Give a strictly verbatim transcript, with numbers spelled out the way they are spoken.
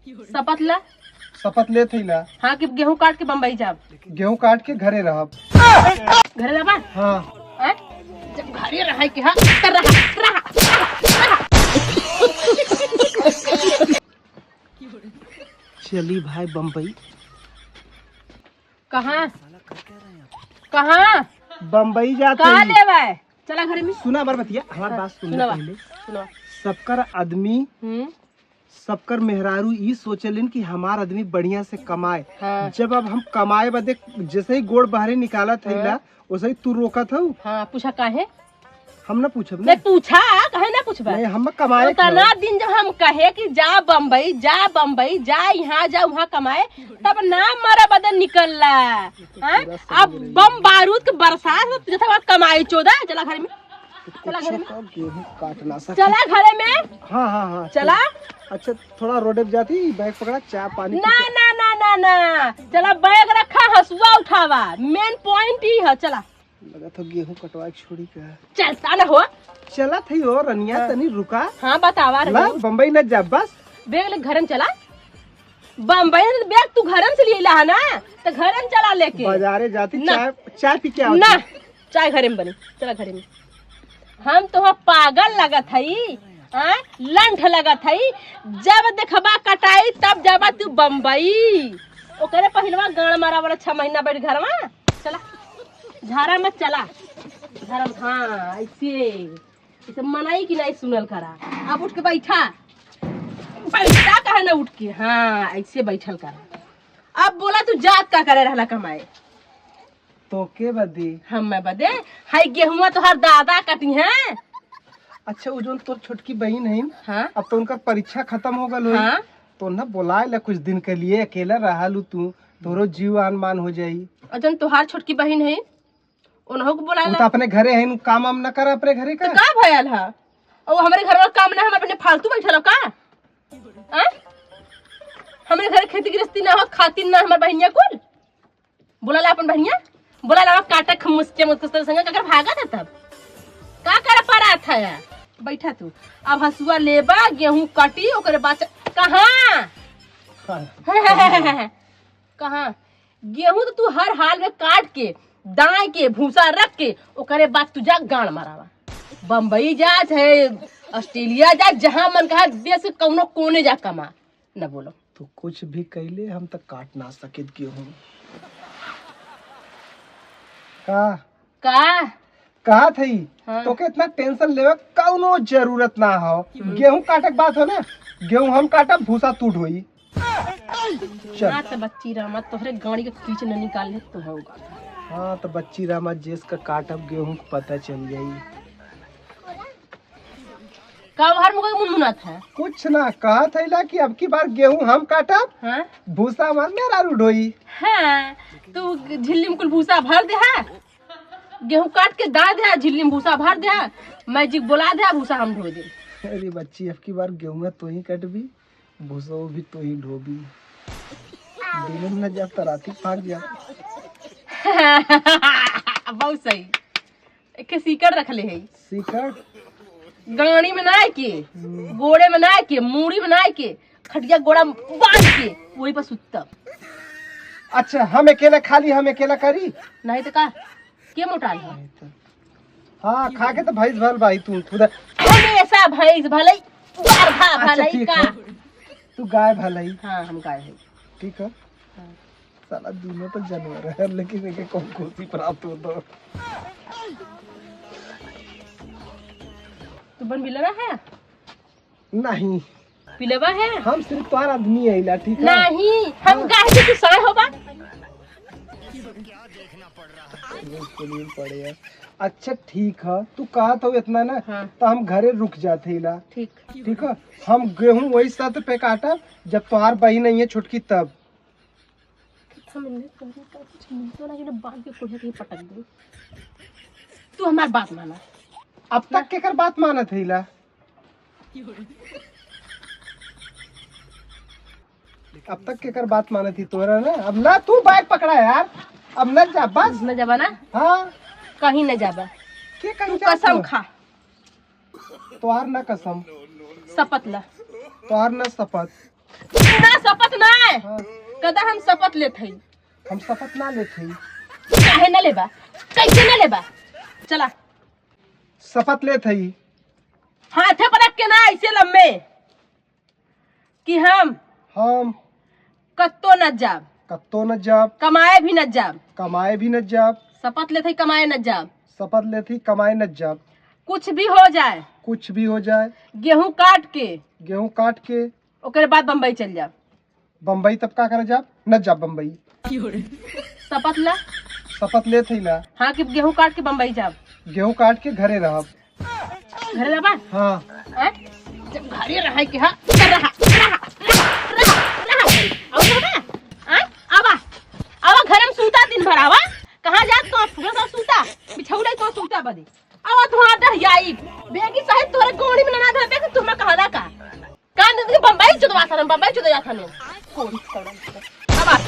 शपथ ला। शपथ लेत हई ला। हाँ, कि गेहूं काट के बम्बई जाब। गेहूं काट के घरे रहब। घरे रहबा? हाँ। हैं? जब घरे रहे के, हाँ, त रहा, रहा, रहा। चली भाई बम्बई। कहाँ? कहाँ? बम्बई जात का हई। लेवे? चला घरे में। सुना हमार बतिया, हमार हाँ, बात सुन ले सुनावा, पहले। सुनावा। सबकर आदमी, हम्म। सबकर मेहरारू ई सोचेलिन कि हमार आदमी बढ़िया से कमाए। हाँ। जब अब हम कमाए बदे जैसे ही गोड़ बाहरे निकालत हाँ। हईला, वैसे ही तू रोकत हऊ। हाँ, पूछा काहे? हम ना पूछब मैं ना। पूछा, काहे ना पूछबा? नहीं, हम कमाए तो तना खाए। दिन जब हम कहे कि जा बम्बई, जा बम्बई, जा यहाँ, जा वहाँ कमाए, तब ना मरा बदन निकलला। हाँ? पूरा अब सही बोले। बम बारूद के बरसात में तुझे था कमाई चोदा, चला घर में। चला घर में। कुछ तो गेहूं काट ना सके। चला घरे में। हाँ, हाँ, हाँ, चला। चल। अच्छा, थोड़ा रोडे पे जाती, बैग पकड़ा, चाय पानी ना, पी के। ना, ना, ना, ना। चला, बैग रखा, हसुआ उठावा। मेन पॉइंट ई है, चला। लगा था गेहूं कटवा के छोड़ी का। चल, साला हो। चला थई हो, रनिया, हाँ। तनी रुका। हाँ, बतावा ला, रनिया। बम्बई न जा, बस। बैग ले घरन चला। बम्बई से बैग तू घरन से लिए ला है ना, तो घरन चला लेके। बाजारे जाती, ना। चाय, चाय पी के आवती। ना। चाय घरे में बनी, चला घरे में। हम तो पागल लगत हई, हाँ, लंठ लगत हई। जब देखबा कटाई तब जाबा तू बम्बई। ओकरे पहिलवा गाड़ मारा वाला छह महीना बैठ घरवा। चला, झारा मत चला। झारा मत, हाँ, ऐसे, ऐसे मनाई कि नहीं सुनल करा। अब उठ के बैठा, बैठा कहे ना उठ के, हाँ, ऐसे बैठल करा। अब बोला तू जात का करे रहला कमाए? तोके बदे। हम्मे बदे? हाय गेहुआ तोहार दादा कटी हैं। अच्छा, उ जोन तोर छोटकी बहिन है, हाँ? अब तो उनका परीक्षा खत्म हो गल होई। हाँ? तो ना बोलाए ला कुछ दिन के लिए, अकेला रहलू तू, तोरो जीव आन मान हो जाई। और जोन तोहार छोटकी बहिन है, उन्हों को बोला वो ला। तो अपने घरे है, काम वाम ना कर अपने घरे तो का? का भयल है? और हमारे घर वाला काम ना, हम अपने फालतू बैठल हो का? आ? हमारे घर खेती गृहस्थी ना हो, खातिर ना हमार बहिनिया कुल। बोला ला अपन बहिनिया, बोला ला काटा खमुस के मुत कुछ संगे काकर भागा था तब। का कर पड़ा था यार? बैठा तू। अब हसुआ लेबा, गेहूं काटी, ओकरे बाद च-, कहाँ? हाँ। कहाँ? गेहूं तो तू हर हाल में काट के, दाए के, भूसा रख के, ओकरे बाद तू जा गाड़ मरावा। बम्बई जा, चाहे ऑस्ट्रेलिया जा, जहाँ मन कहा देश के कौनो कोने जा कमा। न बोलो। तू कुछ भी कैले, हम तो काट ना सकित गेहूं। का? का? कहा थई? हाँ। तोके इतना टेंशन लेवे कौनो जरूरत ना हो। हम्म। गेहूं काटे के बात हो ना, गेहूं हम काटब, भूसा तू ढोई। चल। ना तो बच्ची रामा, तोहरे गाड़ी के कीच न निकाल ले तो होगा। हाँ, तो बच्ची रामा जेस का काटब गेहूं के पता चल जाई। का हर मुँह मुनमुनात है? कुछ ना, कहत है ला कि अब की बार गेहूं हम काटब, हाँ? भूसा हमार मेहरारू ढोई। हाँ, तू झिल्ली में कुल भूसा भर दे हा, गेहूं काट के दा दे हा, झिल्ली में भूसा भर दे हा, मैजिक बोला दे हा, भूसा हम ढो दे। अरे बच्ची, अब की बार गेहूं तो ही कटबी, भूसो भी तो ही ढोबी। दिन में न जाब त राती फाट जाब। बहुत सही। एक सीकड़ रख ले है। सीकड़? गाड़ी में ना के, हम्म। गोड़े में ना के, मूड़ी में ना के, खटिया गोड़ा बांध के, वही पर सुतब। अच्छा, हम अकेला खाली, हम अकेला करी? नहीं तो का? के मोटाल है? नहीं तो। हाँ, खा के तो भैंस भल भाई तू खुदा। हमेशा भैंस भलई, गाढ़ा अच्छा, भलई ठीक का? है। तू गाय भलई। हाँ, हम गाय है। ठीक है। हाँ। साला दोनों तो जानवर है, लेकिन एके कौन खुशी प्राप्त होता? तू बन बिलवा है? नहीं। पिलवा है? हम सिर्फ तोहार आदमी आइला, ठीक है? नहीं, हम हाँ। गाय के किसान होबा। बिल्कुल ही पड़े यार। अच्छा ठीक है, तू कहत हो इतना ना, हाँ। तो हम घरे रुक जाते ही ला। ठीक। ठीक है, हम गेहूं वही साथ पे काटब, जब तोहार बहिन आई है छोटकी तब। समझ में तोहरे का कुछ मिलतो ना, कि ना बांध के कोढ़िया कहीं पटक दे। तू हमार बात माना। अब तक केकर बात मानत है ला? अब तक केकर बात मानत ही तोरा ना? अब ना तू बैग पकड़ा यार, अब न जा बस। न जाबा ना? हाँ। कहीं न जाबा। के कहीं तू जा कसम तू? खा। तोहार ना कसम। शपथ ला। तोहार ना शपथ। ना हाँ। कदा हम शपथ लेत हई। हम शपथ ना लेत हई। काहे ना लेबा? कैसे ना लेबा? चला। शपथ लेत हई। हाथे पर रख के ना, ऐसे लम्बे कि हम हम कत्तो न जाब, कत्तो न जाब, कमाए भी न जाब। कमाए भी न जाब। शपथ लेत हई कमाए न जाब। शपथ लेत हई कमाए न जाब। कुछ भी हो जाए, कुछ भी हो जाए। गेहूं काट के, गेहूं काट के। ओकरे बाद बम्बई चल जाब। बम्बई तब का करे जाब? न जाब बम्बई। शपथ ला। शपथ लेत हई ला। हाँ, कि गेहूं काट के बम्बई जाब। गेहूं काट के घरे रहब। घरे रहबा? हाँ। हैं? जब घरे रहे के, हाँ, तो रहा, रहा, रहा, रहा, रहा। और रहबा? हैं? आवा, आवा, घर में सूता दिन भर, आवा। कहाँ जात, कहाँ सुबह से सूता, बिछौले को सूता बदे। आवा, तुम्हारा डर जाई। बेगी सहित तोरे गोड़ी में ना धरते कि तुम्हें कहला का। कान दे के बम्बई चुदवा था, बम्बई चुदवा था। कोई छोड़ा। आवा।